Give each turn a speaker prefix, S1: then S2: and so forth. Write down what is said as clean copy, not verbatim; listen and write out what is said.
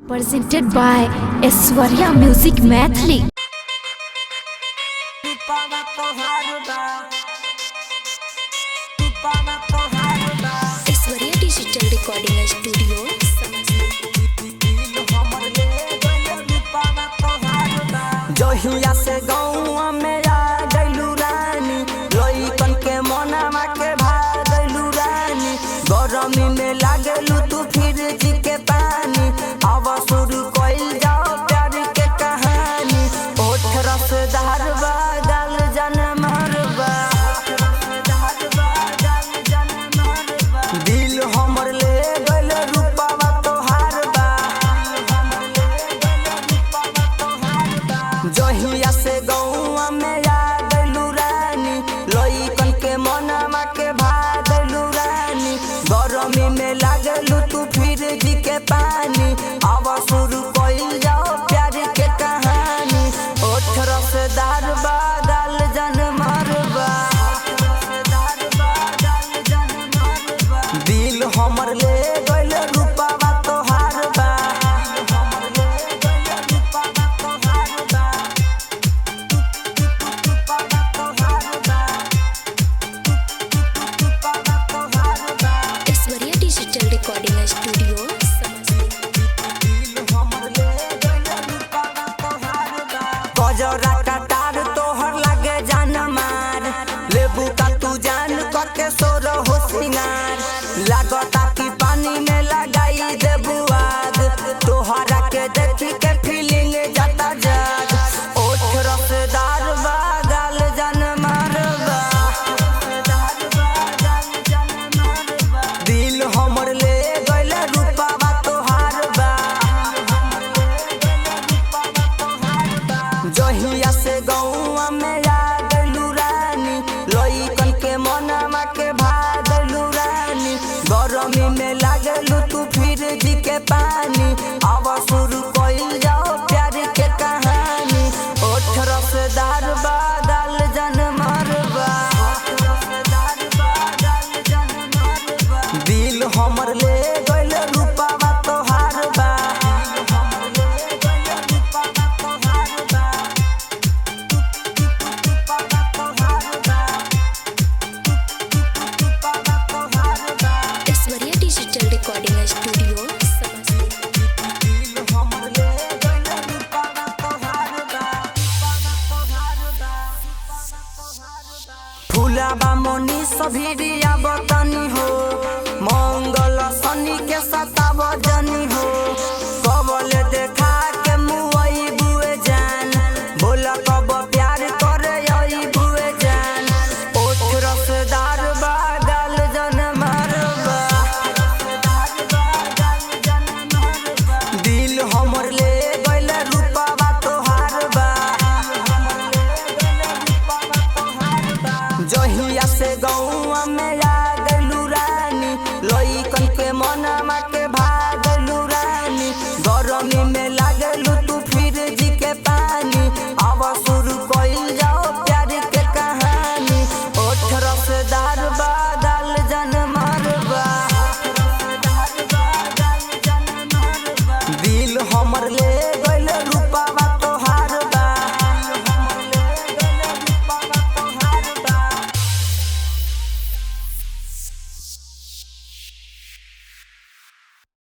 S1: Presented by Aishwarya Music Maithili. Aishwarya digital recording studio.
S2: जहिया से गौआ में आ गइलू रानी, लइकन के मनावा के भा गइलू रानी। गरमी में लागलू तू फ्रिज के पानी। अब शुरू कइल जाओ प्यार के कहानी। ओठ रसदार बा, गाल जन मारबा। दिल हमर ले गइल रूपावा तोहार बा। जहिया से गौआ में आ गइलू रानी, लइकन के मनावा के भा गइलू रानी। गरमी में लागलू तू फ्रिज के पानी। अब शुरू कइल जाओ प्यार के कहानी। ओठ रसदार बा, गाल जन मारबा। दिल हमर ले गइल रूपावा तोहार बा।
S1: Aishwarya digital recording studio.
S2: गजरा कटार तोहर लागे जान मार। लेबू का तू जान कके सोर हो सिंगार। लागता कि पानी में लगाई देबू आग। तोहरा के देखी के फीलिंग जाता जाग। ओठ रसदार बा, गाल जान मारबा। दिल हमर ले गइल रूपावा तोहार बा। जहिया से गौआ में आ गइलू रानी, लइकन के मनावा के भा गइलू रानी। गरमी में लागलू तू फ्रिज के पानी।